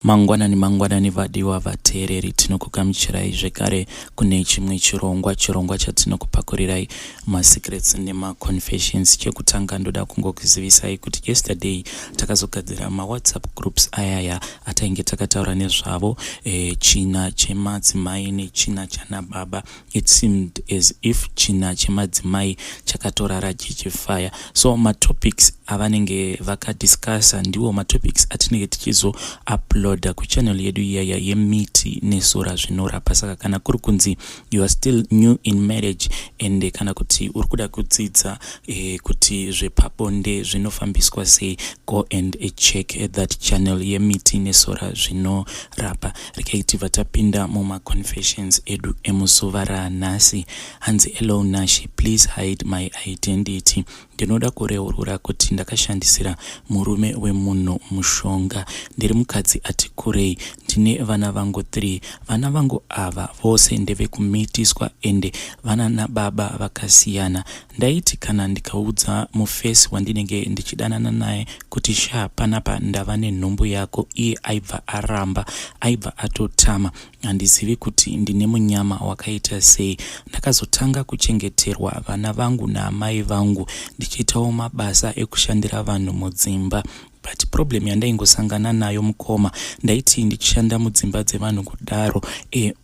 Mangwanani mangwanani vadiwa vateereri, tinokugamuchirai zvekare kune chimwe chirongwa, chirongwa chatinokupakurirai masecrets nemaconfessions. Chekutanga ndoda kungokuzivisai kuti yesterday takazogadzira mawhatsapp groups ayaya atainge takataura nezvavo, china chemadzimai nechina chana baba. It seemed as if china chemadzimai chakatorara chichifaya, so matopics avanenge vakadiscussa ndiwo matopics atinenge tichizouploada kuchannel yedu iyaya yemiti nesora zvinorapa. Saka kana kuri kunzi you are still new in marriage and kana kuti uri kuda kudzidza kuti zvepabonde zvinofambiswa sei, go and check that channel yemiti nesora zvinorapa. Regai tibva tapinda mumaconfessions edu emuzuva ranhasi. Hanzi, "Hello Nashi, please hide my identity. Ndinoda kureurura kuti ndakashandisira murume wemunhu mushonga. Ndiri mukadzi ati kurei, ndine vana vangu 3. Vana vangu ava vose ndevekumitiswa ende vana nababa vakasiyana. Ndaiti kana ndikaudza mufesi wandinenge ndichidanana naye kuti sha, panapa ndava nenhumbu yako, iye aibva aramba, aibva atotama. Handizivi kuti ndine munyama wakaita sei. Ndakazotanga kuchengeterwa vana vangu naamai vangu, ndichiitawo mabasa ekushandira vanhu mudzimba. But problem yandaingosangana nayo mukoma, ndaiti ndichishanda mudzimba dzevanhu kudaro,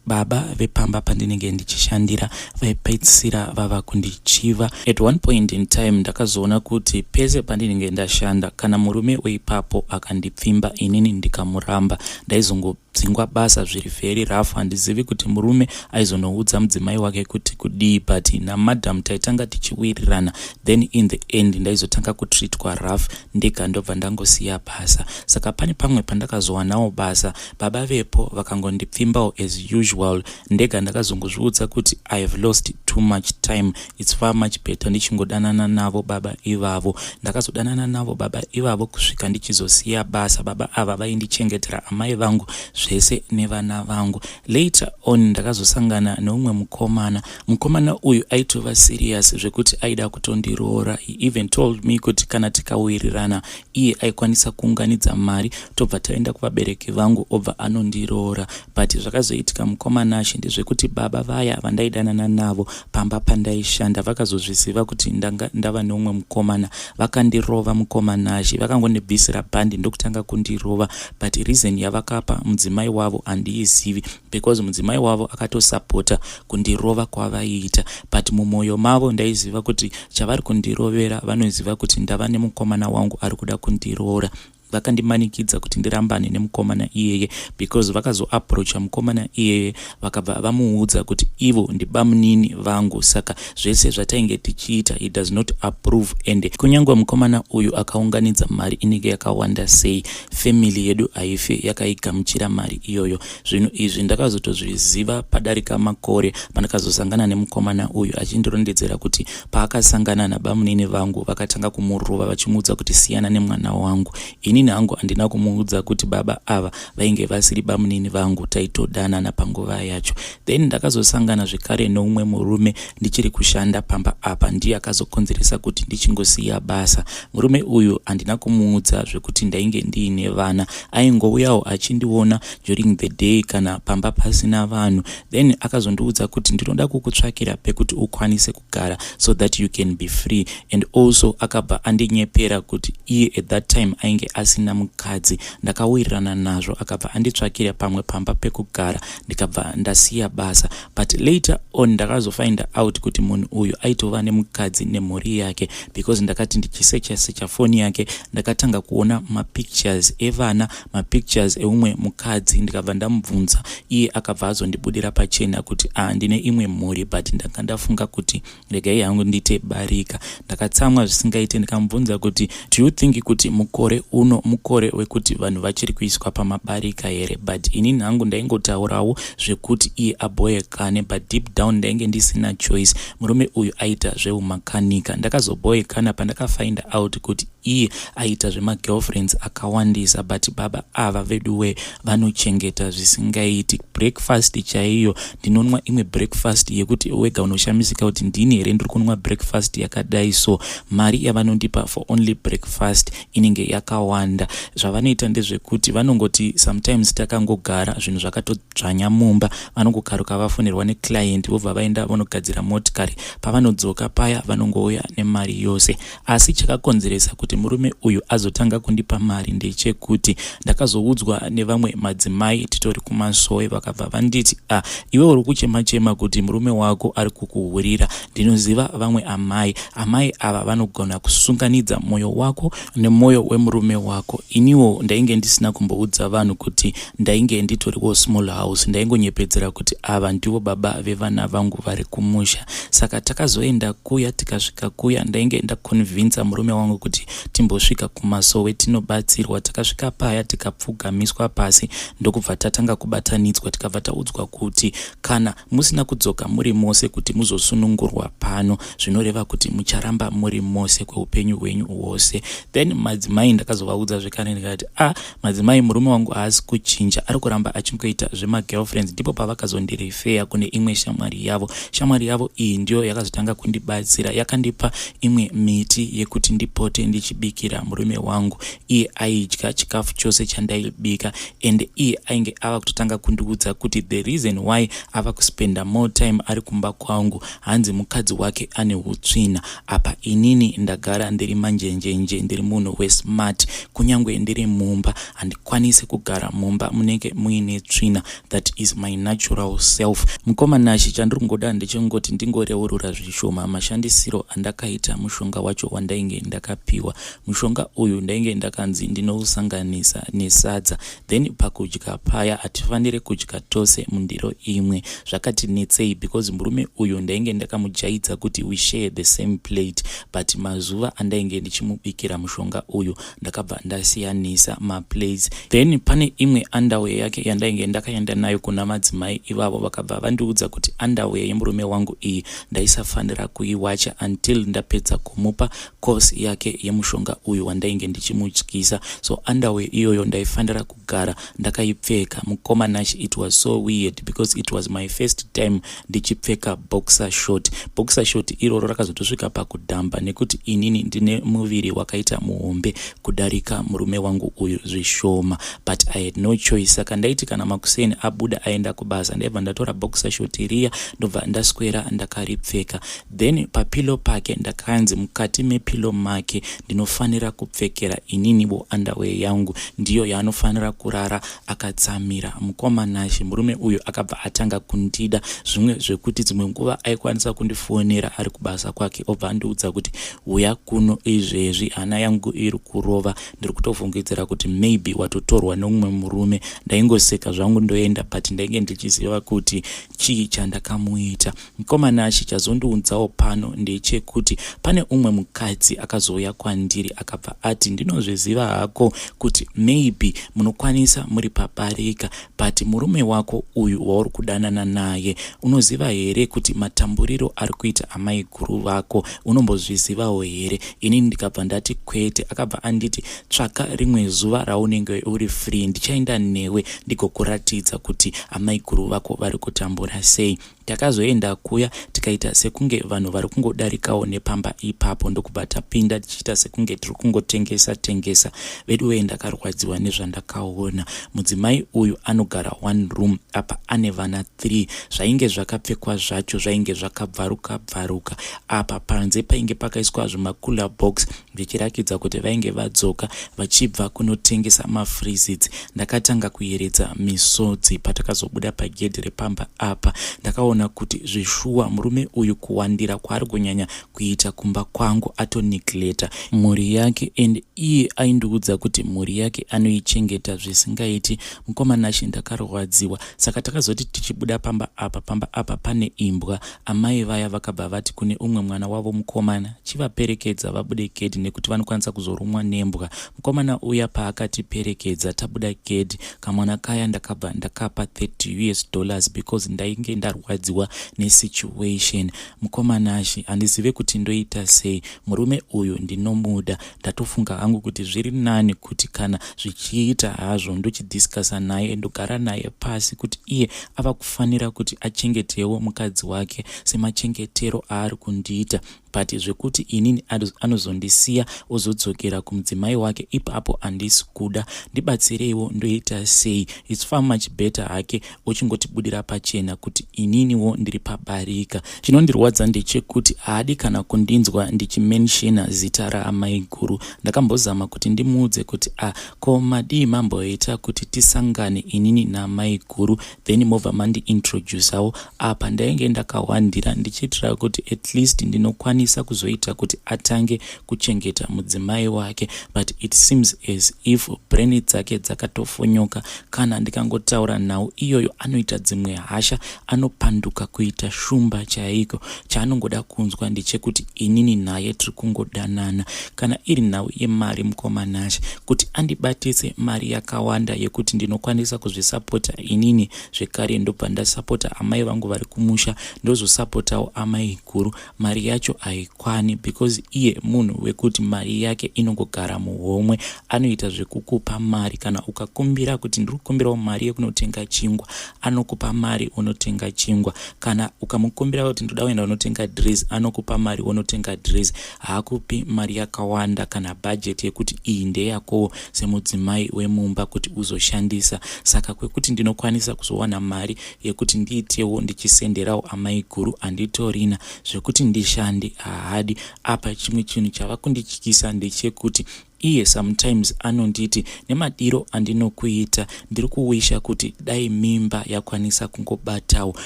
baba vepamba pandinenge ndichishandira vaipedzisira vava kundichiva. At one point in time ndakazoona kuti pese pandinenge ndashanda, kana murume weipapo akandipfimba, inini ndikamuramba, ndaizongodzingwa basa zviri very rough. Handizivi kuti murume aizonoudza mudzimai wake kuti kudii, but namadam taitanga tichiwirirana, then in the end ndaizotanga kutreatwa rough ndega, ndobva ndangosiya basa. Saka pane pamwe pandakazowanawo basa, baba vepo vakangondipfimbawo as usual. Ndega ndakazongozviudza kuti I have lost too much time, it's far much better ndichingodanana navo baba ivavo. Ndakazodanana navo baba ivavo kusvika ndichizosiya basa. Baba ava vaindichengetera amai vangu zvese nevana vangu. Later on ndakazosangana neumwe mukomana. Mukomana uyu aitova serious zvekuti aida kutondiroora. He even told me kuti kana tikawirirana, iye aikwanisa kuunganidza mari, tobva taenda kuvabereki vangu, obva anondiroora. But zvakazoitika mukomana achi ndezvekuti baba vaya vandaidanana navo pamba pandaishanda vakazozviziva kuti ndanga ndava neumwe mukomana. Vakandirova mukomana achi, vakangondibvisira bhandi ndokutanga kundirova. But reason yavakapa mudzimai wavo handiizivi, because mudzimai wavo akatosapota kundirova kwavaiita, but mumwoyo mavo ndaiziva kuti chavari kundirovera, vanoziva kuti ndava nemukomana wangu ari kuda kundiroora. Vakandimanikidza kuti ndirambane nemukomana iyeye, because vakazoapproacha mukomana iyeye, vakabva vamuudza kuti ivo ndibamunini vangu, saka zvese zvatainge tichiita he does not approve, and kunyange mukomana uyu akaunganidza mari inenge yakawanda sei, family yedu haife yakaigamuchira mari iyoyo. Zvinhu izvi ndakazotozviziva padarika makore, pandakazosangana nemukomana uyu achindirondedzera kuti paakasangana nabamunini vangu vakatanga kumurova, vachimuudza kuti siyana nemwana wangu. Inini hangu handina kumuudza kuti baba ava vainge vasiri bamunini vangu, taitodanana panguva yacho. Then ndakazosangana zvekare neumwe murume ndichiri kushanda pamba apa, ndiye akazokonzeresa kuti ndichingosiya basa. Murume uyu handina kumuudza zvekuti ndainge ndiine vana. Aingouyawo achindiona during the day kana pamba pasina vanhu. Then akazondiudza kuti ndinoda kukutsvakira pekuti ukwanise kugara so that you can be free. And also akabva andinyepera kuti iye at that time ainge asina mukadzi. Ndakawirirana nazvo, akabva anditsvakira pamwe pamba pekugara, ndikabva ndasiya basa. But later on ndakazofind out kuti munhu uyu aitova nemukadzi nemhuri yake, because ndakati ndichisecha secha foni yake, ndakatanga kuona mapictures evana, mapictures eumwe mukadzi. Ndikabva ndamubvunza, iye akabva azondibudira pachena kuti a, ndine imwe mhuri, but ndanga ndafunga kuti regai hangu ndiite barika. Ndakatsamwa zvisingaite, ndikamubvunza kuti do you think kuti mukore uno mukore wekuti vanhu vachiri kuiswa pamabarika here? But inini hangu ndaingotaurawo zvekuti iye abhoyekane, but deep down ndainge ndisina choice. Murume uyu aita zveumakanika. Ndakazobhoyekana pandakafind out kuti Iye aiita zvemagirlfriends akawandisa, but baba ava veduwe vanochengeta zvisingaiti. Breakfast chaiyo, ndinonwa imwe breakfast yekuti wega unoshamisika kuti ndini here ndiri kunwa breakfast yakadai. So mari yavanondipa for only breakfast inenge yakawanda. Zvavanoita ndezvekuti vanongoti sometimes takangogara, zvinhu zvakatodzvanya mumba, vanongokaruka vafonerwa neclient, vobva vaenda vonogadzira motikari. Pavanodzoka paya, vanongouya nemari yose. Asi chakakonzeresa kuti murume uyu azotanga kundipa mari ndechekuti ndakazoudzwa nevamwe madzimai titori kumasowe. Vakabva vanditi, "A ah, iwe uri kuchema chema kuti murume wako ari kukuhurira. Ndinoziva vamwe amai. Amai ava vanogona kusunganidza mwoyo wako nemwoyo wemurume wako." Iniwo ndainge ndisina kumboudza vanhu kuti ndainge nditoriwo small house. Ndaingonyepedzera kuti ava ndivo baba vevana vangu vari kumusha. Saka takazoenda kuya, tikasvika kuya, ndainge ndaconvinsa murume wangu kuti timbosvika kumasowe tinobatsirwa. Takasvika paya, tikapfugamiswa pasi, ndokubva tatanga kubatanidzwa. Tikabva taudzwa kuti kana musina kudzoka muri mose kuti muzosunungurwa pano, zvinoreva kuti mucharamba muri mose kweupenyu hwenyu hwose. Then madzimai ndakazovaudza zvekare, ndikati, "A ah, madzimai, murume wangu haasi kuchinja, ari kuramba achingoita zvemagirlfriends." Ndipo pavakazondirefeya kune imwe shamwari yavo. Shamwari yavo iyi ndiyo yakazotanga kundibatsira. Yakandipa imwe miti yekuti ndipote ndichibikira murume wangu. Iye aidya chikafu chose chandaibika, and iye ainge ava kutotanga kundiudza kuti the reason why ava kuspenda more time ari kumba kwangu, hanzi mukadzi wake ane utsvina. Apa inini ndagara ndiri manjenjenje, ndiri munhu wesmart. Kunyange ndiri mumba, handikwanisi kugara mumba munenge muine tsvina. That is my natural self. Mukoma Nashi, chandiri kungoda ndechengoti ndingoreurura zvishoma mashandisiro andakaita mushonga wacho wandainge ndakapiwa. Mushonga uyu ndainge ndakanzi ndinousanganisa nesadza, then pakudya paya hatifaniri kudya tose mundiro imwe. Zvakati netsei because murume uyu ndainge ndakamujaidza kuti we share the same plate, but mazuva andainge ndichimubikira mushonga uyu, ndakabva ndasiyanisa maplates. Then pane imwe underwear yake yandainge ndakaenda nayo kuna madzimai ivavo. Vakabva vandiudza kuti underwear yemurume wangu iyi ndaisafanira kuiwacha until ndapedza kumupa course yake yemushonga uyu wandainge ndichimudyisa. So underwear iyoyo ndaifanira kugara ndakaipfeka. Mukoma Nashi, it was so weird because it was my first time ndichipfeka boxer short. Boxer short iroro rakazotosvika pakudhamba nekuti inini ndine muviri wakaita muhombe kudarika murume wangu uyu zvishoma, but I had no choice. Saka ndaiti kana makuseni abuda aenda kubasa, ndaibva ndatora boxer short riya, ndobva ndaswera ndakaripfeka. Then papillow pake, ndakanzi mukati mepillow make ndinofanira kupfekera ininiwo underwear yangu, ndiyo yaanofanira kurara akatsamira. Mukoma Nashi, murume uyu akabva atanga kundida zvimwe zvekuti dzimwe nguva aikwanisa kundifonera ari kubasa kwake, obva andiudza kuti, "Uya kuno izvezvi, hana yangu iri kurova, ndiri kutofungidzira kuti maybe watotorwa neumwe murume." Ndaingoseka zvangu, ndoenda, but ndainge ndichiziva kuti chii chandakamuita. Mukoma Nashi, chazondiunzawo pano ndechekuti pane umwe mukadzi akazouya kwandiri, akabva ati, "Ndinozviziva hako kuti maybe munokwanisa muri pabarika, but murume wako uyu wauri kudanana naye, unoziva here kuti matamburiro ari kuita amai guru vako? Unombozvizivawo here?" Inini ndikabva ndati, "Kwete." Akabva anditi, "Tsvaka rimwe zuva raunenge uri free, ndichaenda newe ndigokuratidza kuti amai guru vako vari kutambura sei." Takazoenda kuya, tikaita sekunge vanhu vari kungodarikawo nepamba ipapo, ndokubva tapinda tichiita sekunge tiri kungotengesa tengesa. Veduwee, ndakarwadziwa nezvandakaona. Mudzimai uyu anogara one room, apa ane vana 3. Zvainge zvakapfekwa zvacho zvainge zvakabvaruka bvaruka. Apa panze painge pakaiswa zvimacooler box, zvichirakidza kuti vainge vadzoka vachibva kunotengesa mafreezits. Ndakatanga kuyeredza misodzi patakazobuda pagedhi repamba apa. Ndakaona kuti zvishuwa murume uyu kuwandira kwaari kunyanya kuita kumba kwangu, atonegleta mhuri yake, and iye aindiudza kuti mhuri yake anoichengeta zvisingaiti. Mukoma Nashi, ndakarwadziwa. Saka takazoti tichibuda pamba apa, pamba apa pane imbwa. Amai vaya vakabva vati kune umwe mwana wavo mukomana, "Chivaperekedza vabude gedhi nekuti vanokwanisa kuzorumwa nembwa." Mukomana uya paakatiperekedza tabuda gedhi, kamwana kaya ndakabva ndakapa US$30 because ndainge ndarwadziwa. kurwadziwa nesituation. Mukoma Nashe, handizive kuti ndoita sei. Murume uyu ndinomuda. Ndatofunga hangu kuti zviri nani kuti kana zvichiita hazvo ndochidiscussa naye, ndogara naye pasi kuti iye ava kufanira kuti achengetewo mukadzi wake semachengetero aari kundiita, but zvekuti inini anozondisiya ozodzokera kumudzimai wake, ipapo handisi kuda. Ndibatsireiwo, ndoita sei? It's far much better hake uchingotibudira pachena kuti ininiwo ndiri pabarika. Chinondirwadza ndechekuti haadi kana kundinzwa ndichimentiona zita raamai guru. Ndakambozama kuti ndimuudze kuti, "A, ko madii mamboita kuti tisangane inini naamai guru, then mobva mandiintroducawo?" Apa ndainge ndakawandira ndichiitira kuti at least ndinokwanisa kuzoita kuti atange kuchengeta mudzimai wake, but it seems as if brain dzake dzakatofonyoka. Kana ndikangotaura nhau iyoyo, anoita dzimwe hasha, anopanduka kuita shumba chaiko. Chaanongoda kunzwa ndechekuti inini naye tiri kungodanana. Kana iri nhau yemari, mukoma Nashe, kuti andibatise mari yakawanda yekuti ndinokwanisa kuzvisapota inini, zvekare ndobva ndasapota amai vangu vari kumusha, ndozosapotawo amai guru, mari yacho haikwani, because iye munhu wekuti mari yake inongogara muhomwe. Anoita zvekukupa mari kana ukakumbira kuti ndiri kukumbirawo mari yekunotenga chingwa, anokupa mari unotenga chingwa. Kana ukamukumbira kuti ndoda kuenda unotenga dress, anokupa mari unotenga dress. Haakupi mari yakawanda kana bhajeti yekuti iyi ndeyakowo semudzimai wemumba kuti uzoshandisa. Saka kwekuti ndinokwanisa kuzowana mari yekuti ndiitewo ndichisenderawo amai guru, handitorina. Zvekuti ndishande, haadi. Apa chimwe chinhu chava kundityisa ndechekuti iye sometimes anonditi, "Nemadiro andinokuita, ndiri kuwisha kuti dai mimba yakwanisa kungobatawo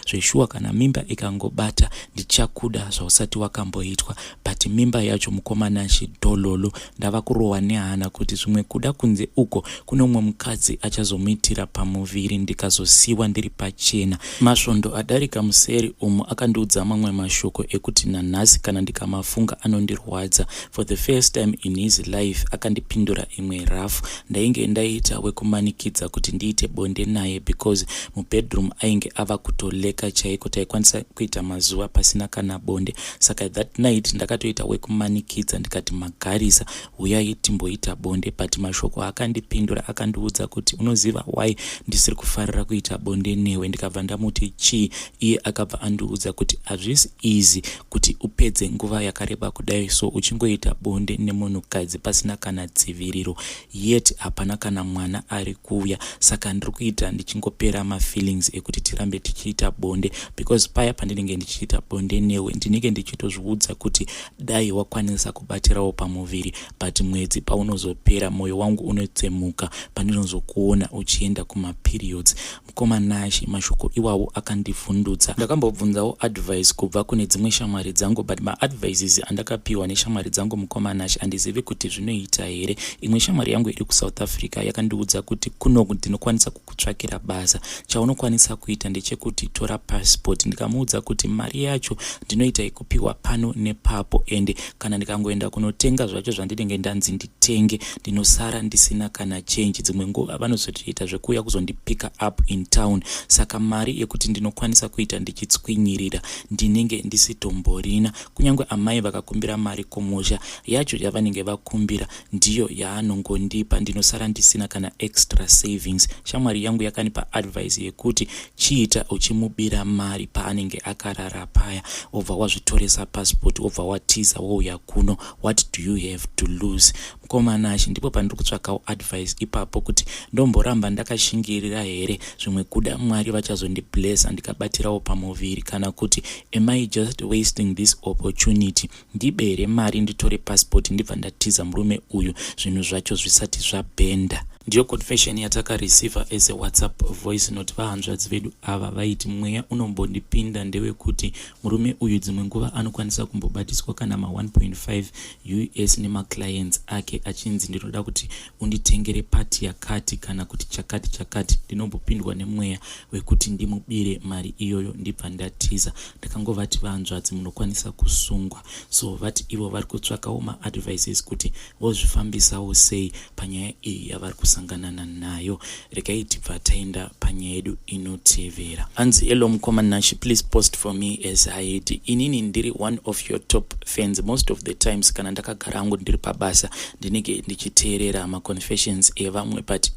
zveshuwa. Kana mimba ikangobata, ndichakuda zvausati wakamboitwa." But mimba yacho, mukoma Nashe, dhololo. Ndava kurohwa nehana kuti zvimwe kuda kunze uko kune umwe mukadzi achazomuitira pamuviri, ndikazosiyiwa ndiri pachena. Masvondo adarika museri umu akandiudza mamwe mashoko ekuti nanhasi kana ndikamafunga anondirwadza. For the first time in his life akandipindura imwe rafu. Ndainge ndaita wekumanikidza kuti ndiite bonde naye because mubedroom ainge ava kutoleka chaiko. Taikwanisa kuita mazuva pasina kana bonde. Saka that night ndakatoita wekumanikidza, ndikati, "Magarisa, uyai timboita bonde." But mashoko akandipindura, akandiudza kuti, "Unoziva why ndisiri kufarira kuita bonde newe?" Ndikabva ndamuti, "Chii?" Iye akabva andiudza kuti, "Hazvisi easy kuti upedze nguva yakareba kudai so uchingoita bonde nemunhukadzi pasina kana dziviriro, yet hapana kana mwana ari kuuya. Saka ndiri kuita ndichingopera mafeelings ekuti tirambe tichiita bonde, because paya pandinenge ndichiita bonde newe, ndinenge ndichitozviudza kuti dai wakwanisa kubatirawo pamuviri. But mwedzi paunozopera, mwoyo wangu unotsemuka pandinozokuona uchienda kumaperiods." Mukoma Nashe, mashoko iwawo akandivhundutsa. Ndakambobvunzawo advice kubva kune dzimwe shamwari dzangu, but maadvices andakapiwa neshamwari dzangu, mukoma Nashe, handizivi kuti zvinoita here. Imwe shamwari yangu iri kuSouth Africa yakandiudza kuti, "Kunoku ndinokwanisa kukutsvakira basa. Chaunokwanisa kuita ndechekuti tora passport." Ndikamuudza kuti mari yacho ndinoita yekupiwa pano nepapo, ende kana ndikangoenda kunotenga zvacho zvandinenge ndanzi nditenge, ndinosara ndisina kana change. Dzimwe nguva vanozotoita zvekuuya kuzondipicka up in town. Saka mari yekuti ndinokwanisa kuita ndichitswinyirira ndinenge ndisitomborina. Kunyange amai vakakumbira mari kumusha, yacho yavanenge vakumbira ndiyo yaanongondipa. Ndinosara ndisina kana extra savings. Shamwari yangu yakanipa advice yekuti chiita uchimubira mari paanenge akarara paya, wobva wazvitoresa passport, wobva watiza, wouya kuno. What do you have to lose?" Mukoma Nashe, ndipo pandiri kutsvakawo advice ipapo kuti ndomboramba ndakashingirira here, zvimwe kuda Mwari vachazondiblessa ndikabatirawo pamuviri, kana kuti am I just wasting this opportunity? Ndibere mari, nditore passport, ndibva ndatiza murume uyu zvinhu zvacho zvisati zvabhenda. Ndiyo confession yatakareceiva as a WhatsApp voice note. Vahanzvadzi vedu ava vaiti, "Mweya unombondipinda ndewekuti murume uyu dzimwe nguva anokwanisa kumbobatiswa kana ma1.5 US nemaclients ake, achinzi ndinoda kuti unditengere pati yakati kana kuti chakati chakati. Ndinombopindwa nemweya wekuti ndimubire mari iyoyo, ndibva ndatiza." Ndakangovati, "Vahanzvadzi, munokwanisa kusungwa." So vati ivo vari kutsvakawo maadvices kuti vozvifambisawo sei panyaya iyi yavari kusangana. yawakasanganana nayo. Regai tibva taenda panyaya yedu inotevera. Hanzi, "Hello mukoma Nashi, please post for me as hide. Inini ndiri one of your top fans. Most of the times kana ndakagara hangu ndiri pabasa, ndinenge ndichiteerera maconfessions evamwe, but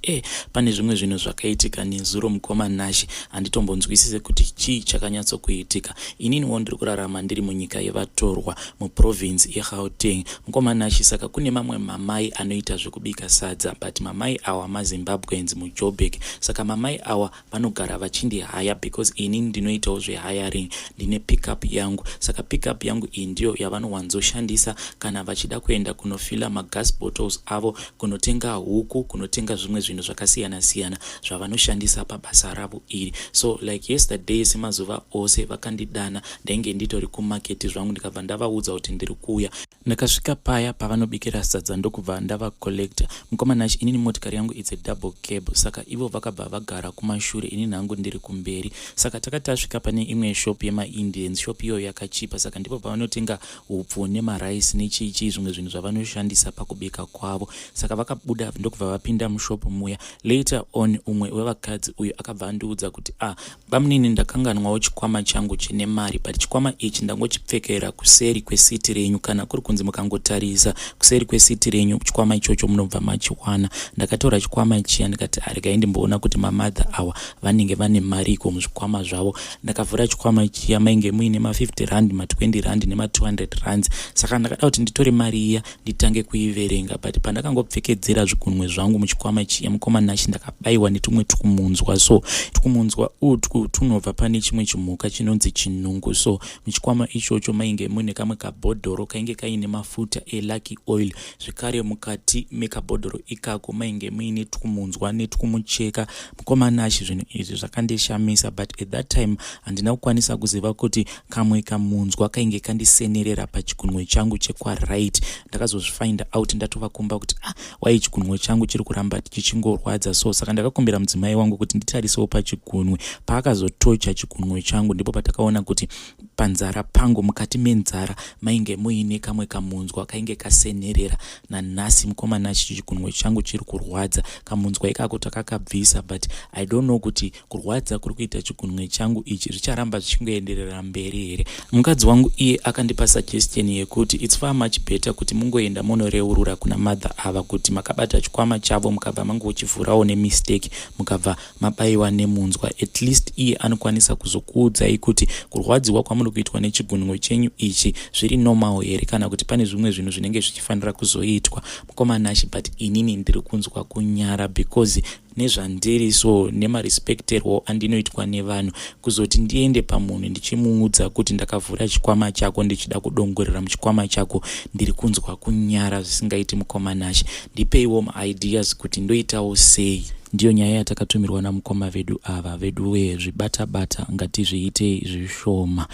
pane zvimwe zvinhu zvakaitika nezuro, mukoma Nashi, handitombonzwisise kuti chii chakanyatsokuitika. Ininiwo ndiri kurarama ndiri munyika yevatorwa, muprovince yeGauteng, mukoma Nashi. Saka kune mamwe mamai anoita zvekubika sadza, but mamai awa maZimbabweans muJoburg. Saka mamai awa vanogara vachindihaya because inini ndinoitawo zvehiring, ndine pickup yangu. Saka pickup yangu iyi ndiyo yavanowanzoshandisa kana vachida kuenda kunofila magas bottles avo, kunotenga huku, kunotenga zvimwe zvinhu zvakasiyana-siyana zvavanoshandisa pabasa ravo iri. So like yesterday, semazuva ose, vakandidana. Ndainge nditori kumaketi zvangu, ndikabva ndavaudza kuti ndiri kuuya. Ndakasvika paya pavanobikira sadza, ndokubva ndavacollecta. Mukoma Nashi, inini motikari yangu it's a double cab, saka ivo vakabva vagara kumashure, inini hangu ndiri kumberi. Saka takati tasvika pane imwe shop yemaIndians, shop iyoyo yakachipa, saka ndipo pavanotenga upfu nemaraisi nechichi, zvimwe zvinhu zvavanoshandisa pakubika kwavo. Saka vakabuda, ndokubva vapinda mushop muya. Later on, umwe wevakadzi uyu akabva andiudza kuti, 'Ah, bamunini, ndakanganwawo chikwama changu chine mari, but chikwama ichi ndangochipfekera kuseri kwesiti renyu. Kana kuri kunzi mukangotarisa kuseri kwesiti renyu, chikwama ichocho munobva machiwana.' Ndakatora chikwama chiya, ndikati, 'Aregai ndimboona kuti mamadha awa vanenge vane mariko muzvikwama zvavo.' Ndakavhura chikwama chiya, mainge muine ma50 rand, ma20 rand nema200 rands. Saka ndakada kuti nditore mari iya, nditange kuiverenga, but pandakangopfekedzera zvigunwe zvangu muchikwama chiya, mukoma Nashi, ndakabayiwa netumwe twumunzwa. So twumunzwa utwu tunobva pane chimwe chimhuka chinonzi chinungu. So muchikwama ichocho mainge muine kamwe kabhodhoro kainge kaine mafuta elucky oil. Zvekare mukati mekabhodhoro ikako mainge muine twumunzwa netwumucheka. Mukoma Nashi, zvinhu izvi zvakandishamisa, but at that time handina kukwanisa kuziva kuti kamwe kamunzwa kainge kandisenerera pachigunwe changu chekwaright. Ndakazozvifind out ndatova kumba kuti, ah, wai chigunwe changu chiri kuramba chichingorwadza so? Saka ndakakumbira mudzimai wangu kuti nditarisewo pachigunwe. Paakazotocha chigunwe changu, ndipo patakaona kuti panzara pangu, mukati menzara, mainge muine kamwe kamunzwa kainge kasenerera. Nanhasi, mukoma Nashi, chigunwe changu chiri kurwadza. Kamunzwa ikako takakabvisa, but I don't know kuti kurwadza kuri kuita chigunwe changu ichi zvicharamba zvichingoenderera mberi here. Mukadzi wangu iye akandipa suggestion yekuti it's far much better kuti mungoenda munoreurura kuna mother ava kuti makabata chikwama chavo, mukabva mangochivhurawo nemistake, mukabva mabayiwa nemunzwa. At least iye anokwanisa kuzokuudzai kuti kurwadziwa kwamuri kuitwa nechigunwe chenyu ichi zviri normal here, kana kuti pane zvimwe zvinhu zvinenge zvichifanira kuzoitwa. Mukoma Nashi, but inini ndiri kunzwa kunyara because nezvandiri so, nemarespekterwo andinoitwa nevanhu, kuzoti ndiende pamunhu ndichimuudza kuti ndakavhura chikwama chako ndichida kudongorera muchikwama chako, ndiri kunzwa kunyara zvisingaiti. Mukoma Nashi, ndipeiwo maideas kuti ndoitawo sei." Ndiyo nyaya yatakatumirwa namukoma vedu ava. Vedu zvibata-bata ngatizviitei zvishoma.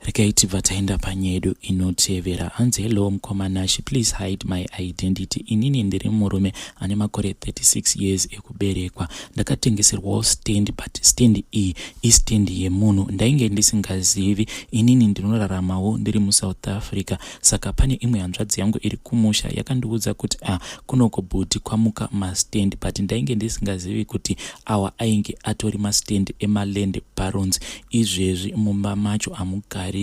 Regai tibva taenda panyaya yedu inotevera. Hanzi, "Hello mukoma Nashi, please hide my identity. Inini ndiri murume ane makore 36 years ekuberekwa. Ndakatengeserwawo stand, but stand iyi istand yemunhu, ndainge ndisingazivi. Inini ndinoraramawo ndiri muSouth Africa. Saka pane imwe hanzvadzi yangu iri kumusha yakandiudza kuti, 'Ah, kunoko bhuti kwamuka mastand,' but ndainge ndisingazivi kuti awa ainge atori mastand emaland barons. Izvezvi mumba macho hamugariki,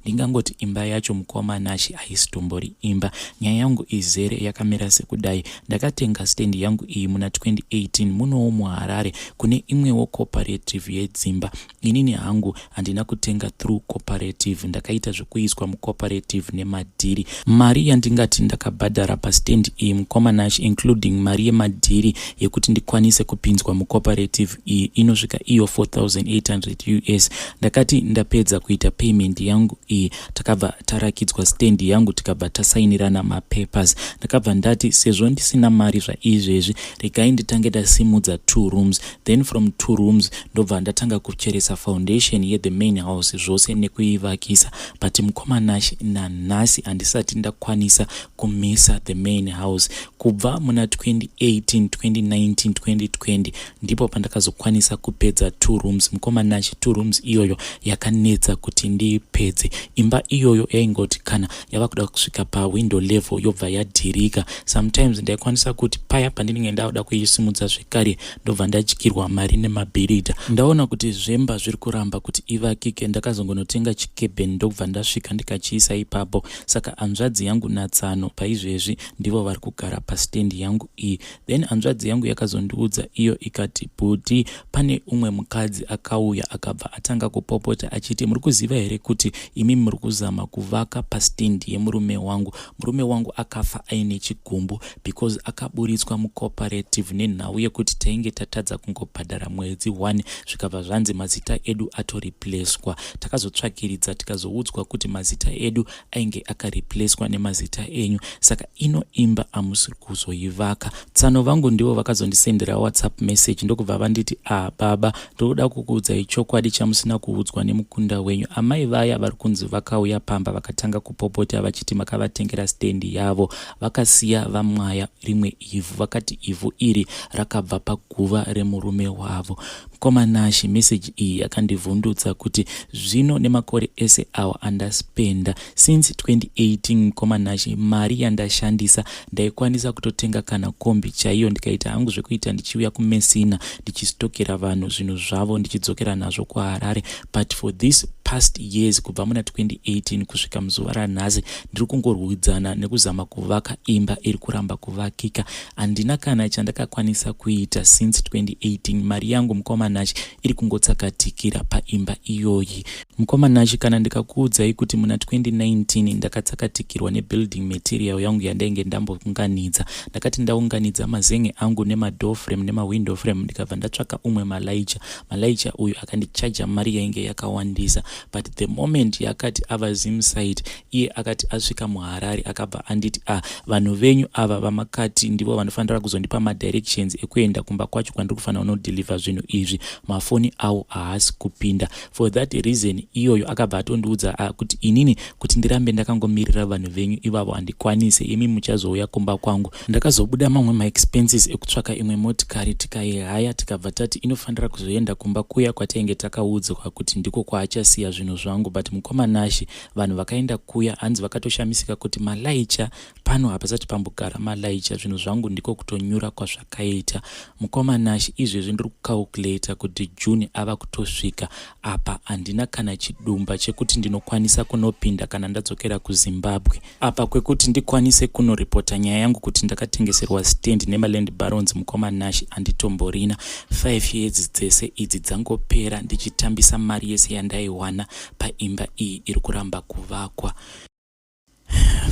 ndingangoti imba yacho, mukoma Nashi, haisitombori imba. Nyaya yangu izere yakamira sekudai. Ndakatenga stand yangu iyi muna 2018 munowo muHarare kune imwewo cooperative yedzimba. Inini hangu handina kutenga through cooperative, ndakaita zvekuiswa mucooperative nemadhiri. Mari yandingati ndakabhadhara pastand iyi, mukoma Nashi, including mari yemadhiri yekuti ndikwanise kupinzwa mucooperative iyi, inosvika iyo 4800 US. Ndakati ndapedza kuita payment yangu iyi, takabva tarakidzwa stand yangu, tikabva tasainirana mapapers. Ndakabva ndati sezvo ndisina mari zvaizvezvi, regai nditange ndasimudza two rooms, then from two rooms ndobva ndatanga kucheresa foundation yethe main house zvose nekuivakisa. But mukoma Nashi, nanhasi handisati ndakwanisa kumisa the main house. Kubva muna 2018, 2019, 2020 ndipo pandakazokwanisa kupedza two rooms. Mukoma Nashi, two rooms iyoyo yakanetsa kuti ndiipedze. ndiipedze. Imba iyoyo yaingoti kana yava kuda kusvika pawindow level yobva yadhirika. Sometimes ndaikwanisa kuti paya pandinenge ndakuda kuisimudza zvekare, ndobva ndadyirwa mari nemabhiridha. Ndaona kuti zvemba zviri kuramba kuti ivakike, ndakazongonotenga chikebheni, ndobva ndasvika ndikachiisa ipapo. Saka hanzvadzi yangu natsano paizvezvi ndivo vari kugara pastendi yangu iyi. Then hanzvadzi yangu yakazondiudza iyo ikati, "Bhuti, pane umwe mukadzi akauya akabva atanga kupopota achiti, 'Muri kuziva here kuti imi muri kuzama kuvaka pastendi yemurume wangu? Murume wangu akafa aine chigumbu because akaburitswa mucooperative nenhau yekuti tainge tatadza kungobhadhara mwedzi 1, zvikabva zvanzi mazita edu atoreplacwa. Takazotsvakiridza, tikazoudzwa kuti mazita edu ainge akareplacwa nemazita enyu, saka ino imba hamusi kuzoivaka.'" Tsano vangu ndivo vakazondisendera WhatsApp message, ndokubva vanditi, "A ah, baba, ndoda kukuudzai chokwadi chamusina kuudzwa nemukunda wenyu. Amai vaya vari kunzi vakauya pamba vakatanga kupopota vachiti makavatengera stendi yavo, vakasiya vamwaya rimwe ivhu. Vakati ivhu iri rakabva paguva remurume wavo." Mukoma Nashi, meseji iyi yakandivhundutsa kuti zvino nemakore ese awa andaspenda since 2018, mukoma Nashi, mari yandashandisa ndaikwanisa kutotenga kana kombi chaiyo, ndikaita hangu zvekuita ndichiuya kuMessina, ndichisitokera vanhu zvinhu zvavo, ndichidzokera nazvo kuHarare. But for this past years, kubva muna 2018 kusvika muzuva ranhasi, ndiri kungorwidzana nekuzama kuvaka imba iri kuramba kuvakika. Handina kana chandakakwanisa kuita since 2018. Mari yangu, mukoma Nashi, iri kungotsakatikira paimba iyoyi. Mukoma Nashi, kana ndikakuudzai kuti muna 2019 ndakatsakatikirwa nebuilding material yangu yandainge ndambounganidza. Ndakati ndaunganidza mazenge angu nemadoor frame nemawindow frame, ndikabva ndatsvaka umwe malaicha. Malaicha uyu akandichaja mari yainge yakawandisa, but the moment yakati ava Zimsite, iye akati asvika muHarare akabva anditi, "Ah, vanhu venyu ava vamakati ndivo vanofanira kuzondipa madirections ekuenda kumba kwacho kwandiri kufanira kunodeliver zvinhu izvi, mafoni avo haasi kupinda." For that reason iyoyo akabva atondiudza kuti, "Inini kuti ndirambe ndakangomirira vanhu venyu ivavo handikwanise. Imi muchazouya kumba kwangu." Ndakazobuda mamwe maexpenses ekutsvaka imwe motikari, tikaihaya, tikabva tati inofanira kuzoenda kumba kuya kwatainge takaudzwa kuti ndiko kwaachasiya zvinhu zvangu. But mukoma Nashi, vanhu vakaenda kuya hanzi vakatoshamisika kuti malaicha pano hapasati pambogara malaicha, zvinhu zvangu ndiko kutonyura kwazvakaita. Mukoma Nashi, izvezvi ndiri kucalculata kuti June ava kutosvika apa, handina kana chidumba chekuti ndinokwanisa kunopinda kana ndadzokera kuZimbabwe apa kwekuti ndikwanise kunoripota nyaya yangu kuti ndakatengeserwa stand nemaland barons. Mukoma Nashi, handitomborina. 5 years dzese idzi dzangopera ndichitambisa mari yese yandaiwana paimba iyi iri kuramba kuvakwa.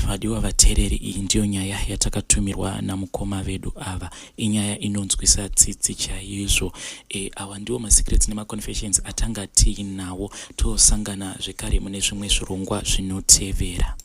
Vadiwa vateereri, iyi ndiyo nyaya yatakatumirwa namukoma vedu ava. Inyaya inonzwisa tsitsi chaizvo. Awa ndiwo masecrets nemaconfessions atanga tiinawo. Tosangana zvekare mune zvimwe zvirongwa zvinotevera.